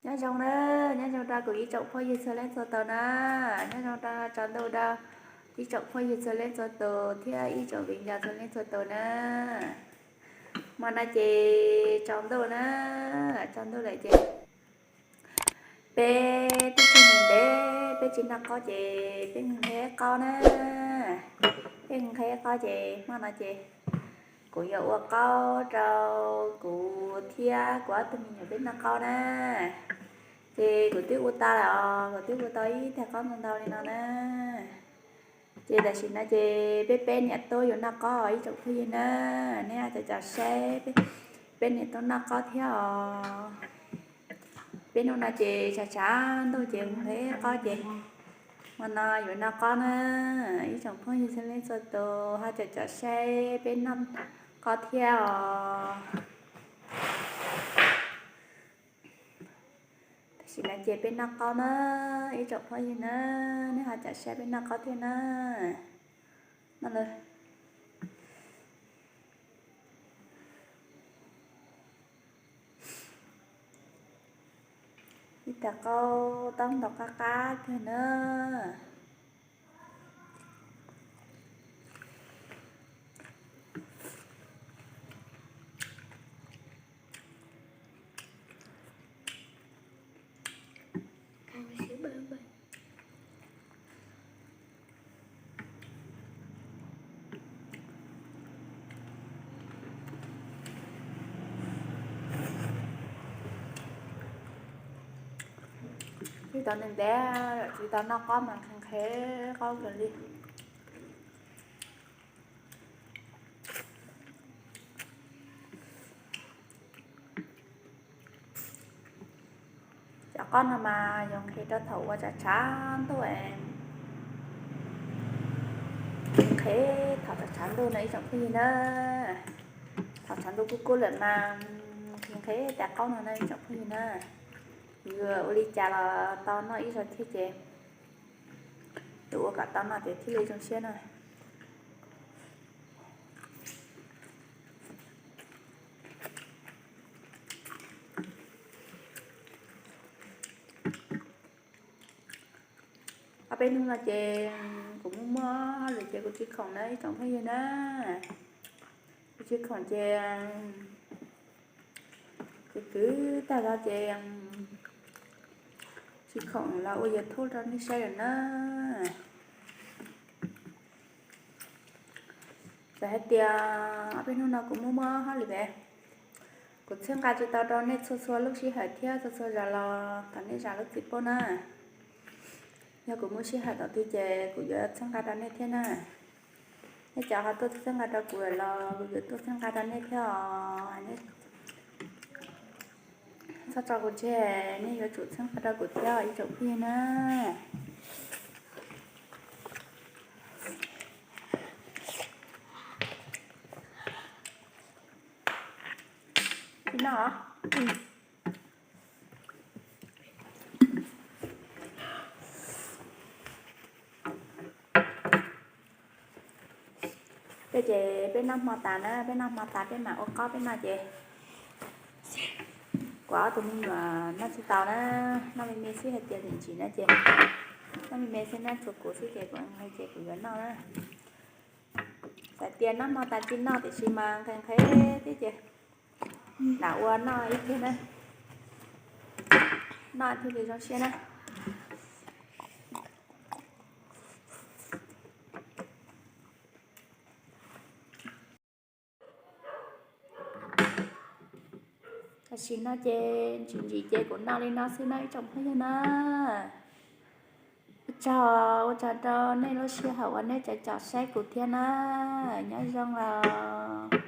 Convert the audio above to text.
Nyob zoo na, nyob zoo rau kuv ib tsoom phooj ywg txhua leej txhua tus na, nyob zoo rau tsaus ntuj rau ib tsoom phooj ywg txhua leej txhua tus thiab ib tsoom viv ncaus txhua leej txhua tus na. Hmo no ces tsaus ntuj na, tsaus ntuj lawm ces peb twb tsis ntev peb tsis noj qaub ces peb nqhis qaub na, peb nqhis qaub ces hmo no ces kuv yuav ua qaub rau kuv thiab kuv ob tug me nyuam peb noj qaub na. Ces kuv twb ua tau lawm os, kuv twb ua tau ib tag qaub ntau ntau li no na. Ces tam sim no ces peb peb niam tub yuav noj qaub ib tsoom phooj ywg na, nej cov cov saib peb niam tub noj qaub thiab os. Peb hnub no ces tshav tshav ntuj ces nqhis qaub ces hmo no yuav noj qaub na, ib tsoom phooj ywg txhua leej txhua tus ho cov cov saib peb noj qaub thiab os. Tam sim no ces peb noj qaub na, ib tsoom phooj ywg na, nej ho cov saib peb noj qaub thiab na. Ib tag qaub taub ntau qab qab kawg na. Tsis tau ntev ntev, tsis tau noj qaub mas nqhis nqhis qaub kawg li. Cov qaub no mas yuav nqhis rau thaum uas tshav tshav ntuj, nqhis thaum tshav tshav ntuj no ib tsoom phooj ywg na. Thaum tshav ntuj kub kub lawm mas nqhis nqhis tais qaub no na ib tsoom phooj ywg na. Yuav ua li cas los tau noj ib zaug thiab ces yuav ua kom tau noj ces thiaj li zoo siab na. Ob peb hnub no ces kuv muaj muaj hauj lwm ces kuv tsis khoom na ib tsoom phooj ywg na. Kuv tsis khoom ces kwv kwv tag zog ces tsis khoom los ua YouTube rau nej saib lawm na. Txawm hais tias ob peb hnub no kuv muaj muaj hauj lwm, kuv txhawb nqa tsis tau rau nej txhua txhua lub sij hawm thiab txhua txhua zaus los thov nej zam lub txim pub na. Yog kuv muaj sij hawm tom twg ces kuv yuav txhawb nqa rau nej thiab na. Nej cov ho tuaj txhawb nqa rau kuv los kuv yuav tuaj txhawb nqa rau nej thiab os. Txhob tso kuv tseg, nej yuav tsum txhawb nqa rau kuv thiab ib tsoom phooj ywg na. Tsis noj. Peb ces peb noj hmo tas na, peb noj hmo tas peb mam ua qaub peb noj ces kuv ob tug me nyuam noj tsis tau na, noj me me xwb hais tias ntsim ntsim na ces noj me me xwb na, tshuav kuv xwb ces kuv nqhis ces kuv yuav noj na. Txawm tias noj hmo tas tsis noj tiam sis mas nqhis nqhis thiab ces lam ua noj ib pliag na, noj thiaj li zoo siab na. Tam sim no ces ntsim ntsim ces kuv noj li no xwb na ib tsoom phooj ywg na. Ua tsaug, ua tsaug rau nej lub sij hawm uas nej caum caum saib kuv thiab na. Nyob zoo os.